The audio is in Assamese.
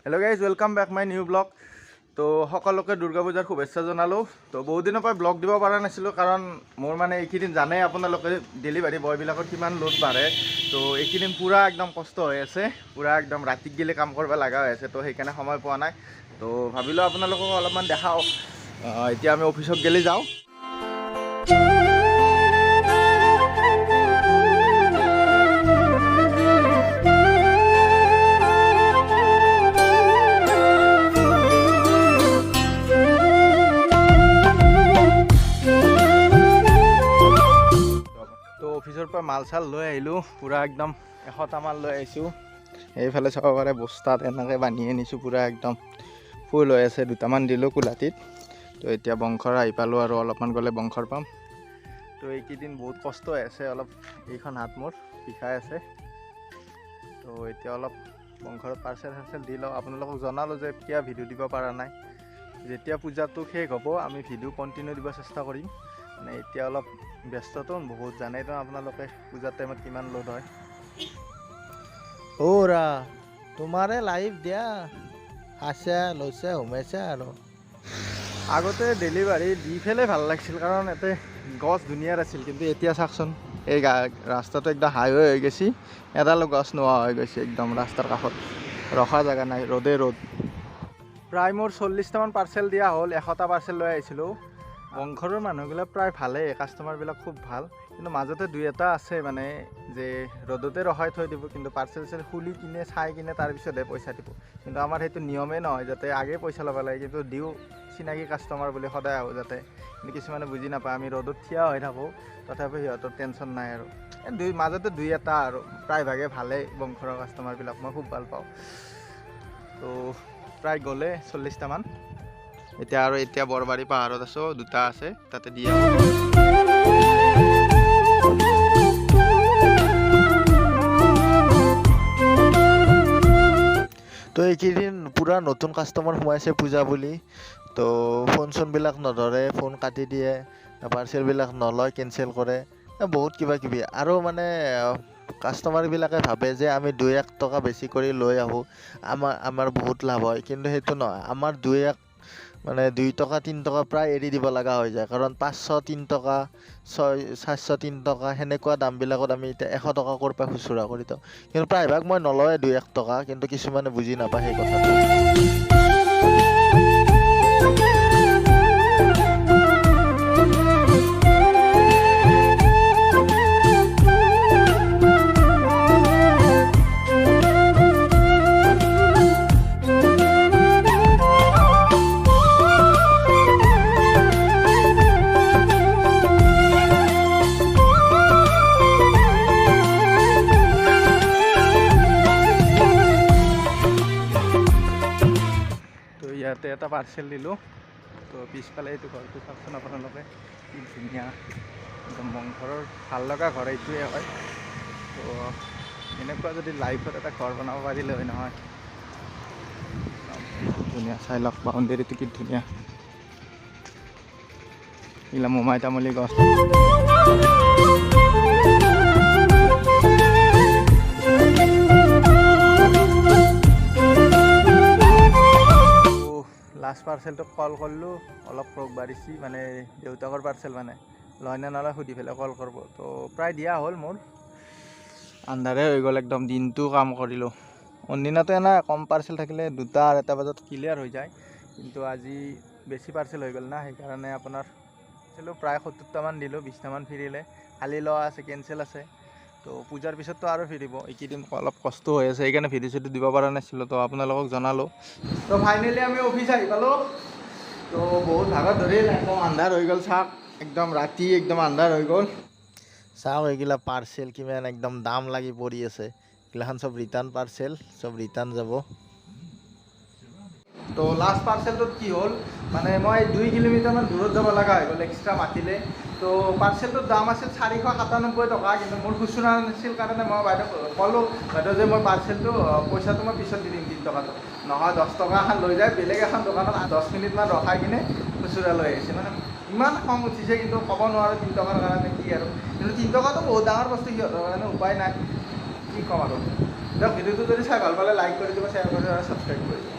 Hello guys, welcome back my new vlog. তো সকলোকে দুৰ্গা পূজাৰ শুভেচ্ছা জনালোঁ। তো বহুত দিনৰ পৰা ব্লগ দিব পৰা নাছিলোঁ, কাৰণ মোৰ মানে এইকেইদিন জানেই আপোনালোকে ডেলিভাৰী বয়বিলাকৰ কিমান লোড বাঢ়ে। তো এইকেইদিন পূৰা একদম কষ্ট হৈ আছে, পূৰা একদম ৰাতিক গেলে কাম কৰিব লগা হৈ আছে। তো সেইকাৰণে সময় পোৱা নাই। তো ভাবিলোঁ আপোনালোকক অলপমান দেখাওঁ। এতিয়া আমি অফিচত গেলি যাওঁ। তো অফিচৰ পৰা মাল চাল লৈ আহিলোঁ, পূৰা একদম 100টা মাল লৈ আহিছোঁ। এইফালে চাব পাৰে বস্তাত এনেকৈ বান্ধি আনিছোঁ, পূৰা একদম ফুল হৈ আছে। দুটামান দিলোঁ কুলাটিত। তো এতিয়া বংশৰ আহি পালোঁ আৰু অলপমান গ'লে বংশৰ পাম। তো এইকেইদিন বহুত কষ্ট হৈ আছে, অলপ এইখন হাত মোৰ বিষাই আছে। তো এতিয়া অলপ বংশৰত পাৰ্চেল চাৰ্চেল দি লওঁ। আপোনালোকক জনালোঁ যে কিয় ভিডিঅ' দিব পৰা নাই। যেতিয়া পূজাটো শেষ হ'ব আমি ভিডিঅ' কণ্টিনিউ দিব চেষ্টা কৰিম। মানে এতিয়া অলপ ব্যস্ততো বহুত, জানেইতো আপোনালোকে পূজাৰ টাইমত কিমান লোড হয়। অ'ৰা তোমাৰে লাইফ দিয়া, খাইছা লৈছা সোমাইছা আৰু। আগতে ডেলিভাৰী দি পেলাই ভাল লাগিছিল, কাৰণ ইয়াতে গছ ধুনীয়াৰ আছিল। কিন্তু এতিয়া চাওকচোন, এই ৰাস্তাটো একদম হাইৱে হৈ গৈছে, এডালো গছ নোহোৱা হৈ গৈছে। একদম ৰাস্তাৰ কাষত ৰখা জেগা নাই, ৰ'দে ৰ'দ। প্ৰায় মোৰ 40টামান পাৰ্চেল দিয়া হ'ল, 100টা পাৰ্চেল লৈ আহিছিলোঁ। বংশৰৰ মানুহবিলাক প্ৰায় ভালেই, কাষ্টমাৰবিলাক খুব ভাল। কিন্তু মাজতে দুই এটা আছে মানে যে ৰ'দতে ৰখাই থৈ দিব, কিন্তু পাৰ্চেল চাৰ্চেল খুলি কিনে চাই কিনে তাৰপিছতহে পইচা দিব। কিন্তু আমাৰ সেইটো নিয়মেই নহয় যাতে আগে পইচা ল'ব লাগে, কিন্তু দিওঁ চিনাকি কাষ্টমাৰ বুলি সদায় আহোঁ যাতে। কিন্তু কিছুমানে বুজি নাপায়, আমি ৰ'দত থিয় হৈ থাকোঁ, তথাপি সিহঁতৰ টেনশ্যন নাই আৰু। এই মাজতে দুই এটা আৰু, প্ৰায়ভাগে ভালেই বংশৰৰ কাষ্টমাৰবিলাক, মই খুব ভাল পাওঁ। তো প্ৰায় গ'লে 40টামান। এতিয়া আৰু এতিয়া বৰবাৰী পাহাৰত আছোঁ, দুটা আছে তাতে দি আহোঁ। তো এইকেইদিন পূৰা নতুন কাষ্টমাৰ সোমাইছে পূজা বুলি। তো ফোন চোনবিলাক নধৰে, ফোন কাটি দিয়ে, পাৰ্চেলবিলাক নলয়, কেঞ্চেল কৰে, বহুত কিবা কিবি। আৰু মানে কাষ্টমাৰবিলাকে ভাবে যে আমি 2-1 টকা বেছি কৰি লৈ আহোঁ, আমাৰ বহুত লাভ হয়। কিন্তু সেইটো নহয়, আমাৰ 2-1 মানে 2 টকা 3 টকা প্ৰায় এৰি দিব লগা হৈ যায়। কাৰণ 503 টকা, 403 টকা সেনেকুৱা দামবিলাকত আমি এতিয়া 100 টকা ক'ৰ পৰা খুচুৰা কৰি দিওঁ। কিন্তু প্ৰায়ভাগ মই নলওঁৱে 2-1 টকা, কিন্তু কিছুমানে বুজি নাপায় সেই কথাটো। তো ইয়াতে এটা পাৰ্চেল দিলোঁ। তো পিছফালে এইটো ঘৰটো চাওকচোন আপোনালোকে, কি ধুনীয়া একদম বংশৰৰ ভাল লগা ঘৰ এইটোৱে হয়। তো এনেকুৱা যদি লাইফত এটা ঘৰ বনাব পাৰিলে হয় নহয়, ধুনীয়া। চাই লওক বাউণ্ডেৰীটো কি ধুনীয়া, এইগিলা মোমাই তামুলী গছ। লাষ্ট পাৰ্চেলটোক কল কৰিলোঁ, অলপ ৰ'দ বাঢ়িছি, মানে দেউতাকৰ পাৰ্চেল মানে লয় নে নলয় সুধি পেলাই কল কৰিব। তো প্ৰায় দিয়া হ'ল মোৰ, আন্ধাৰে হৈ গ'ল একদম, দিনটো কাম কৰিলোঁ। অন্যদিনাতো এনে কম পাৰ্চেল থাকিলে 2টা 2:30 বজাত ক্লিয়াৰ হৈ যায়, কিন্তু আজি বেছি পাৰ্চেল হৈ গ'ল না, সেইকাৰণে আপোনাৰ দিলোঁ প্ৰায় 70টামান দিলোঁ, 20টামান ফিৰিলে, খালী লোৱা আছে, কেঞ্চেল আছে। তো পূজাৰ পিছততো আৰু ফিৰিব। এইকেইদিন অলপ কষ্ট হৈ আছে, সেইকাৰণে ভিডিঅ' চিডিঅ' দিব পৰা নাছিলোঁ, তো আপোনালোকক জনালোঁ। তো ফাইনেলি আমি অফিচ আহি পালোঁ। তো বহুত ভাগৰ ধৰিল, একদম আন্ধাৰ হৈ গ'ল, চাওক একদম ৰাতি একদম আন্ধাৰ হৈ গ'ল। চাওক এইগিলা পাৰ্চেল কিমান একদম দাম লাগি পৰি আছে, এইগিলাখন চব ৰিটাৰ্ণ পাৰ্চেল, চব ৰিটাৰ্ণ যাব। তো লাষ্ট পাৰ্চেলটোত কি হ'ল, মানে মই 2 কিলোমিটাৰমান দূৰত যাব লগা হৈ গ'ল, এক্সট্ৰা মাতিলে। তো পাৰ্চেলটোৰ দাম আছিল 497 টকা, কিন্তু মোৰ খুচুৰা নাছিল কাৰণে মই বাইদেউক ক'লোঁ, বাইদেউ যে মই পাৰ্চেলটো পইচাটো মই পিছত দি দিম 3 টকাটো, নহয় 10 টকা এখন লৈ যায়, বেলেগ এখন দোকানত 10 মিনিটমান ৰখাই কিনে খুচুৰা লৈ আহিছে। মানে ইমান খং উঠিছে, কিন্তু ক'ব নোৱাৰোঁ 3 টকাৰ কাৰণে কি আৰু, কিন্তু 3 টকাটো বহুত ডাঙৰ বস্তু সিহঁতৰ কাৰণে, উপায় নাই, কি ক'ম আৰু। দিয়ক, ভিডিঅ'টো যদি চাই ভাল পালে লাইক কৰি দিব, শ্বেয়াৰ কৰি দিব আৰু ছাবস্ক্ৰাইব কৰি দিব।